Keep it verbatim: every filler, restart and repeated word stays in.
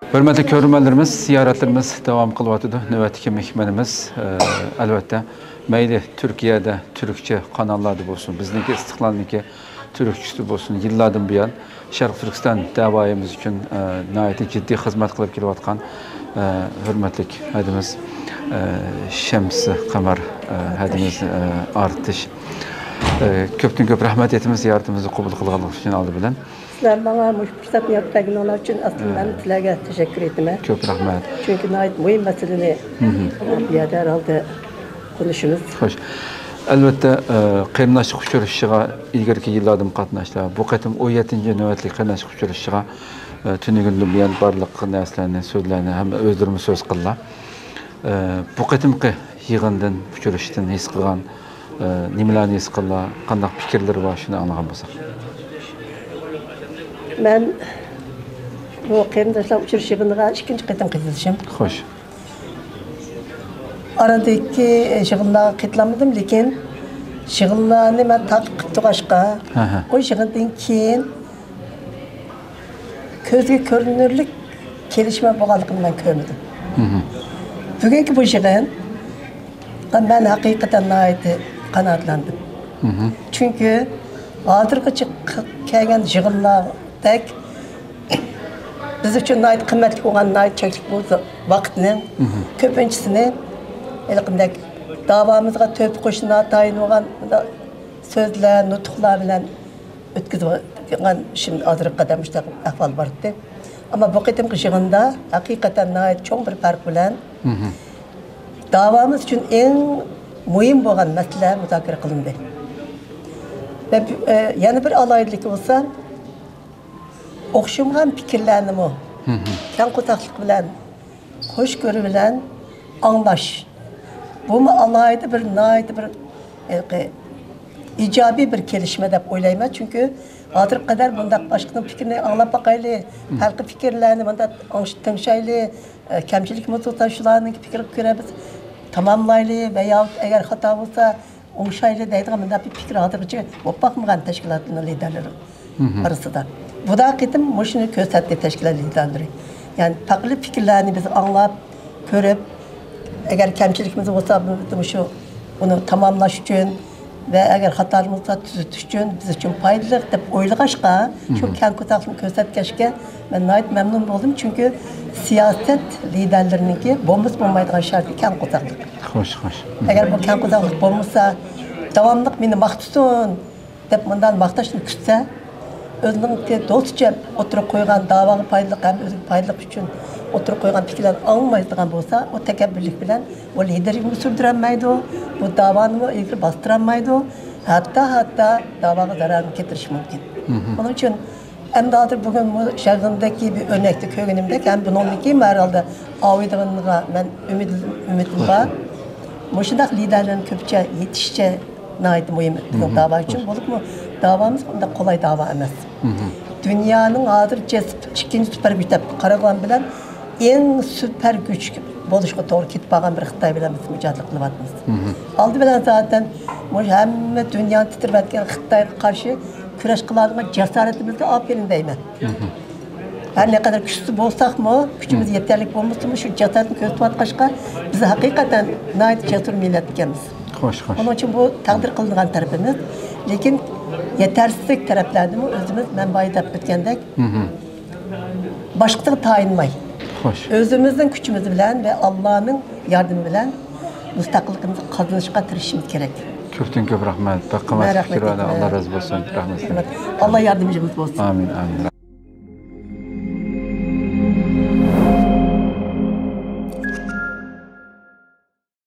ھۆرمەتلىك كۆرۈرمەنلىرىمىز، زىيارەتلىرىمىز داۋام قىلىۋاتىدۇ. نۆۋەتتىكى مېھمىنىمىز، ئە، ئەلۋەتتە، مەيلى تۈركىيەدە تۈركچە قاناللاردا بولسۇن، بىزنىڭكى ئىستىقلالنىڭكى تۈركچىسى بولسۇن، يىللاردىن بۇيان شەرقىي تۈركىستان دەۋايىمىز ئۈچۈن، ئە، ناھايىتى جىددىي خىزمەت قىلىپ كېلىۋاتقان، ئە، ھۆرمەتلىك ھەدىمىز، ئە، شەمسى قەمەر، ئە، ھەدىمىز، ئە، ئارتىش. ئە، كۆپتىن كۆپ رەھمەت ئېيتىمىز زىيارىتىمىزنى قوبۇل قىلغانلىقى ئۈچۈن ئالدى بىلەن. سىلەر ماڭا مۇشۇ پۇرسەتنى يارىتىپ بەرگىنىڭلار ئۈچۈن ئەسلىدىن ھەممە سىلەرگە تەشەككۈر ئېيتىمەن. كۆپ رەھمەت. چۈنكى ناھايىتى مۇھىم مەسىلىنى بۇ يەردە ھەر ھالدا قونۇشىمىز. خوش. ئەلۋەتتە، ئە، قېرىنداشلىق ئۇچرىشىشىغا ئىلگىرىكى يىللاردىمۇ قاتناشتى. بۇ قېتىم ئون يەتتىنچى نۆۋەتلىك قېرىنداشلىق ئۇچرىشىشىغا، ئە، تۈنۈگۈندىن بۇيان بارلىق نەرسىلەرنى، سۆزلەرنى ھەممە ئۆزلىرىمۇ سۆز قىلدىلا. ئە، بۇ قېتىمقى يىغىندىن، ئۇچرىشىشتىن ھېس قىلغان، ئە، نېمىلەرنى ھېس قىلدىلا، قانداق پىكىرلىرى بار، شۇنى ئاڭلىغان بولساق. مەن بۇ قېرىنداشلار ئۇچرىشىش يىغىنىغا ئىككىنچى قېتىم قېتىلىشىم. خوش. ئارىدىكى يىغىنلارغا قېتىلالمىدىم، لېكىن يىغىنلارنى مەن تاقىپ قىلىپ تۇرغاچقا، ھە، ھە. ئۇ يىغىندىن كېيىن كۆزگە كۆرۈنۈرلۈك كېلىشمە بولغانلىقىنى مەن كۆرمىدىم. مھم. بۈگۈنكى بۇ يىغىنغا مەن ھەقىقەتەن ناھايىتى قانائەتلەندىم. مھم. چۈنكى ھازىرغىچە ق-، كەلگەن يىغىنلاردەك بىز ئۈچۈن ناھايىتى قىممەتلىك بولغان ناھايىتى چەكلىك بۇ ۋاقىتنىڭ مھم. كۆپىنچىسىنى ھېلىقىندەك داۋامىزغا تۆھپە قوشۇشى ناتايىن بولغان سۆزلەر، نۇتۇقلار بىلەن ئۆتكۈزۈۋاتقان ئىشىم ھازىرغا قەدەر مۇشۇنداق ئەھۋال بار ئىدى. ئەمما بۇ قېتىمقى يىغىندا ھەقىقەتەن ناھايىتى چوڭ بىر پەرق بىلەن مھم. داۋامىز ئۈچۈن ئەڭ مۇھىم بولغان مەسىلە مۇزاكىرە قىلىندى. ۋە بۇ، ئە، يەنە بىر ئالاھىدىلىكى بولسا، ئوخشىمىغان پىكىرلەرنىمۇ مھم. كەڭ قورساقلىق بىلەن، خۇش كۆرۈش بىلەن ئاڭلاش. بۇمۇ ئالاھىدە بىر، ناھايىتى بىر، ھېلىقى، ئىجابىي بىر كېلىشمە دەپ ئويلايمەن. چۈنكى ھازىرغا قەدەر بۇنداق باشقىنىڭ پىكرىنى ئاڭلاپ باقايلى، مھم. پەرقلىق پىكىرلەرنى مۇنداق ئاڭش-، تىڭشايلى، ئە، كەمچىلىكىمىز بولسا شۇلارنىڭ پىكرىگە كۆرە بىز تاماملايلى ۋە يا ئەگەر خاتا بولسا ئوڭشايلى دەيدىغان مۇنداق بىر پىكىر ھازىرغىچە بولۇپ باقمىغان تەشكىلاتنىڭ لىدەرلىرى مھم. ئارىسىدا. بۇ قېتىم مۇشۇنى كۆرسەتتى تەشكىلات لىدەرلىرى. يەنى پەرقلىق پىكىرلەرنى بىز ئاڭلاپ، كۆرۈپ، ئەگەر كەمچىلىكىمىز بولسا، بۇ، مۇشۇ، ئۇنى تاماملاش ئۈچۈن ۋە ئەگەر خاتالىرىمىز بولسا، تۈزىتىش ئۈچۈن بىز ئۈچۈن پايدىلىق دەپ ئويلىغاچقا، شۇ مھم. كەڭ قورساقلىقنى كۆرسەتكەچكە، مەن ناھايىتى مەمنۇن بولدۇم. چۈنكى سىياسەت لىدەرلىرىنىڭكى بولمىسا بولمايدىغان شەرتى كەڭ قورساقلىق. خوش، خوش. ئەگەر بۇ كەڭ قورساقلىق بولمىسا، داۋاملىق مېنى ماختىسۇن دەپ مۇنداق ماختاشنى كۈتسە، ئۆزىنىڭكى دوستىچە ئوتتۇرىغا قويغان داۋاغا پايدىلىق ھەم ئۆزىگە پايدىلىق ئۈچۈن ئوتتۇرىغا قويغان پىكىرلەرنى ئاڭلىمايدىغان بولسا، ئۇ تەكەببۇرلۇق بىلەن ئۇ لىدېرلىكنى سۈردۈرەلمەيدۇ، بۇ داۋانىمۇ ئىلگىرى باستۇرالمايدۇ، ھەتتا، ھەتتا داۋاغا زەرەرنى كەلتۈرۈشى مۇمكىن. مھم. ئۇنىڭ ئۈچۈن ئەمدى ھازىر بۈگۈن بۇ يىغىندىكى بىر ئۆرنەكتە كۆرگىنىمدەك، ھەم بۇنىڭدىن كېيىن ھەر ھالدا ئاۋۇ يىغىنغا مەن ئۈمىد، ئۈمىدىم بار. مۇشۇنداق لىدەرلەرنىڭ كۆپىچە يېتىشىچە ناھايىتى مۇھىم بىزنىڭ مھم. داۋا ئۈچۈن. بولۇپمۇ داۋامىز ئۇنداق قولاي داۋا ئەمەس. مھم. دۇنيانىڭ ھازىرچە ئىككىنچى سۈپەر كۈچ دەپ قارىغان بىلەن ئەڭ سۈپەر كۈچ بولۇشقا توغرا كېتىپ بارغان بىر خىتاي بىلەن بىز مۇجادىلە قىلىۋاتىمىز. مھم. ئالدى بىلەن زاتەن مۇشۇ ھەممە دۇنيانى تىترىۋەتكەن خىتايغا قارشى كۈرەش قىلالىغان جاسارىتىمىزگە ئاپىرىن دەيمەن. مھم. ھەر نەقەدەر كۈچسىز بولساقمۇ، كۈچىمىز مھم. يېتەرلىك بولمىسىمۇ، شۇ جاسارەتنى كۆرسىتىۋاتقاچقا، بىز ھەقىقەتەن ناھايىتى جەسۇر مىللەت ئىكەنمىز. خوش، خوش. ئۇنىڭ ئۈچۈن بۇ تەقدىر قىلىنغان تەرىپىمىز. لېكىن يېتەرسىزلىك تەرەپلەرنىمۇ ئۆزىمىز، مەن بايا دەپ ئۆتكەندەك، مھم. باشقىسىغا تايىنماي، خوش. ئۆزىمىزنىڭ كۈچىمىز بىلەن ۋە ئاللانىڭ ياردىمى بىلەن مۇستەقىللىقىمىزنى قازىنىشقا تىرىشىشىمىز كېرەك. كۆپتىن كۆپ رەھمەت. بەك قىممەت مەن رەھمەت پىكىر، ئېيتىمەن. ئاللا رازى بولسۇن. رەھمەت سىزگە. رەھمەت. ئاللا ياردىمىمىز بولسۇن. ئامىن، ئامىن.